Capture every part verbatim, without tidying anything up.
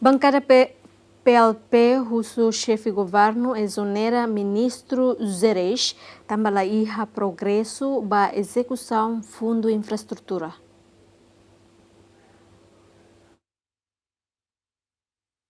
Bankada P-, P L P husu xefe governu ezonera ministru José Reis, tanba la iha progresu ba ezekusaun fundu infraestrutura.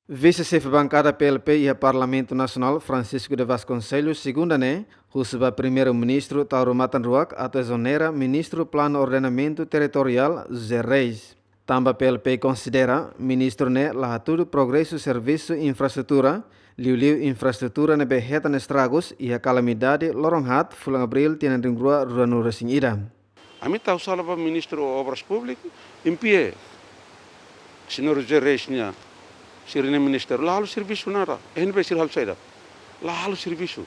Vise-xefe bankada P L P iha Parlamentu Nasionál, Francisco de Vasconcelos, segunda ne'e, husu ba Primeiru-Ministru Taur Matan Ruak atu ezonera Ministru Planu Ordenamentu Territoriál, José Reis. Tanba P L P konsidera ministru ne'e la hatudu progresu servisu infraestrutura, liuliu infraestrutura ne'ebé hetan estragus iha kalamidade loron haat fulan Abríl tinan rihun rua ruanulu-resin-ida. Ami tau sala ba Ministru Obras Públikas, impie. Señór José Reis nian, sira-nia ministériu la halo servisu nada. N B sira halo saida? La halo servisu.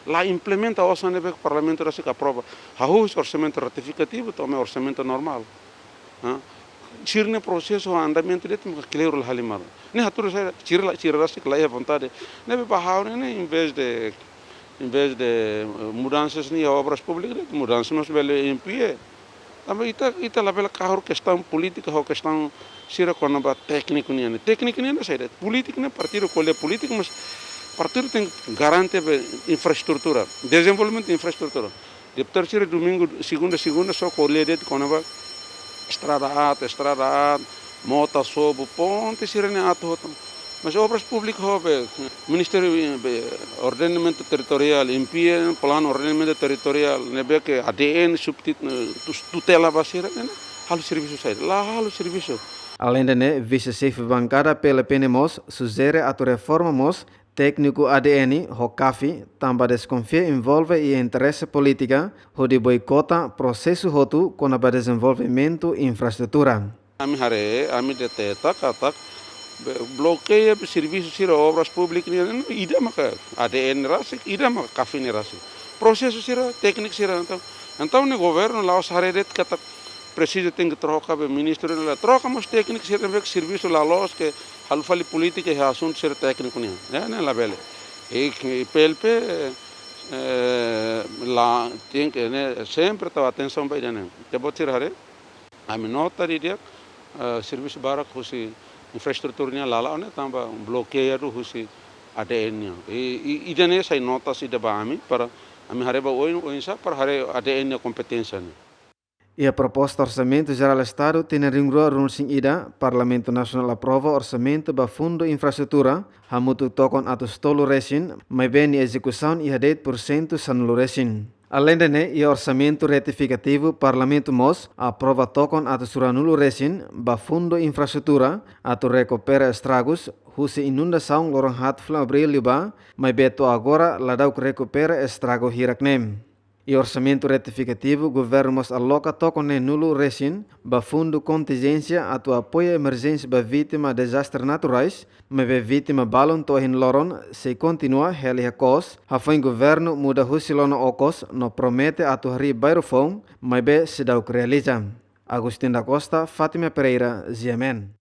La implementa osan ne'ebé Parlamentu rasik aprova. Hahú husi orsamentu retifikativu to'o mai orsamentu normál. Ha? Sira-nia prosesu, andamentu de'it maka kleur, la halimar. Ne'e hatudu saida? Sira la, sira rasik la iha vontade. Ne'ebé ba ha'u ne'e, ne'e, em vez de, em vez de, eh, mudansa iha Obras Públikas, mudansa mós bele impie. Tanba ita, ita labele kahur kestaun polítika ho kestaun sira kona-ba tékniku nian. Tékniku nian saida? Polítiku ne'e partidu ko'alia polítika, mas partidu tenke garante be infraestrutura, dezenvolvimentu infraestrutura. Deputadu sira domingu, segunda, segunda só ko'alia de'it kona-ba estrada aat, estrada aat, mota sobu, ponte sira-ne'e aat hotu. Mas Obras Públikas ho be, Ministériu be Ordenamentu Territoriál, impie Planu Ordenamentu Territoriál, ne'ebé ke A D N subtit-, tus-, tutela ba sira, ne'e halo servisu saida? La halo servisu. Aleinde ne'e, vise-xefe bankada P L P ne'e mós sujere atu reforma mós tékniku A D N ho CAFI, tanba deskonfia envolve iha interese polítika, hodi boikota prosesu hotu kona-ba dezenvolvimentu infraestrutura. Ami haree, ami deteta katak be-, blokeia be servisu sira Obras Públikas nian, ida maka A D N rasik, ida maka CAFI ne'e rasik. Prosesu sira, tékniku sira, entaun, entaun ne'e governu la'ós haree de'it katak presiza tenke troka be ministru ne'e, la troka mós tékniku sira, be servisu la loos, ke halo fali polítika iha asuntu sira tékniku nian. Ya, ne'e labele. I, i P L P, eh, la tenke, ne'e, sempre tau atensaun ba ida-ne'e. Ita-boot sira haree, ami nota didi'ak, eh, servisu barak husi infraestrutura nian la la'o ne'e tanba blokeia husi A D N nian. I, i, ida-ne'e sai nota ida ba ami, para ami haree ba oin, oinsá para haree A D N nia kompeténsia ne'e. Iha proposta Orsamentu Jerál Estadu tinan rihun rua ruanulu-resin-ida, Parlamentu Nasionál aprova orsamentu ba fundu infraestrutura, hamutuk tokon atus tolu resin, maibé nia ezekusaun iha de'it pursentu sanulu resin. Aleinde ne'e, iha orsamentu retifikativu Parlamentu mós aprova tokon atus ruanulu resin ba fundu infraestrutura atu rekupera estragus husi inundasaun loron haat fulan Abríl liubá, maibé to'o agora ladauk rekupera estragu hirak ne'e. Iha orsamentu retifikativu, governu mós aloka tokon neenulu resin ba fundu kontinjénsia atu apoiu emerjénsia ba vítima dezastre naturais, maibé vítima balun to'o ohin loron sei kontinua hela iha kos, hafoin governu muda husi lona okos no promete atu harii bairru foun, maibé seidauk realiza. Agostinho da Costa, Fátima Pereira, G M N.